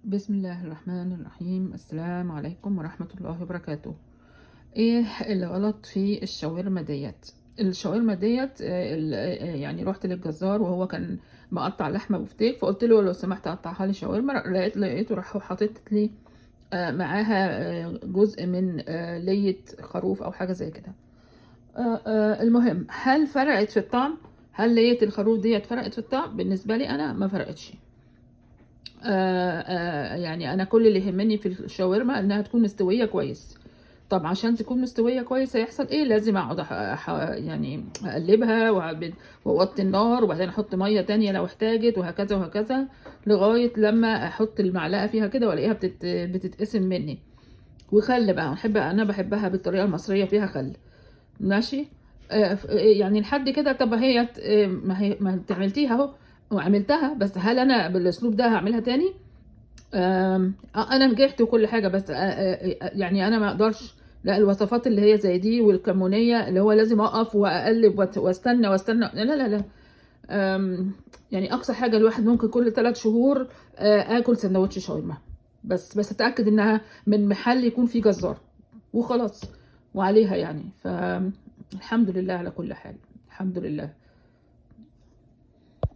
بسم الله الرحمن الرحيم. السلام عليكم ورحمة الله وبركاته. ايه اللي غلط في الشاورما ديت؟ الشاورما ديت يعني رحت للجزار وهو كان مقطع لحمه بفتيك، فقلت له لو سمحت قطعها لي شاورما. لقيته راح حاطط لي معاها جزء من لية خروف او حاجة زي كده. المهم، هل فرقت في الطعم؟ هل لية الخروف ديت فرقت في الطعم؟ بالنسبة لي انا ما فرقتش. يعني انا كل اللي يهمني في الشاورما انها تكون مستوية كويس. طب عشان تكون مستوية كويس هيحصل ايه؟ لازم اقعد يعني اقلبها واوطي النار، وبعدين احط مية تانية لو احتاجت، وهكذا وهكذا، لغاية لما احط المعلقة فيها كده والاقيها بتتقسم مني. وخل بقى، انا بحبها بالطريقة المصرية فيها خل، ماشي. يعني لحد كده. طب هي ما هي ما انت عملتيها اهو وعملتها، بس هل انا بالاسلوب ده هعملها تاني؟ انا نجحت وكل حاجة، بس يعني انا ما اقدرش. لا، الوصفات اللي هي زي دي والكمونيه اللي هو لازم اقف واقلب واستنى واستنى، لا لا لا. آم، يعني اقصى حاجة الواحد ممكن كل 3 شهور اكل سندوتش شاورما، بس اتاكد انها من محل يكون فيه جزار وخلاص وعليها يعني. فالحمد لله على كل حال، الحمد لله.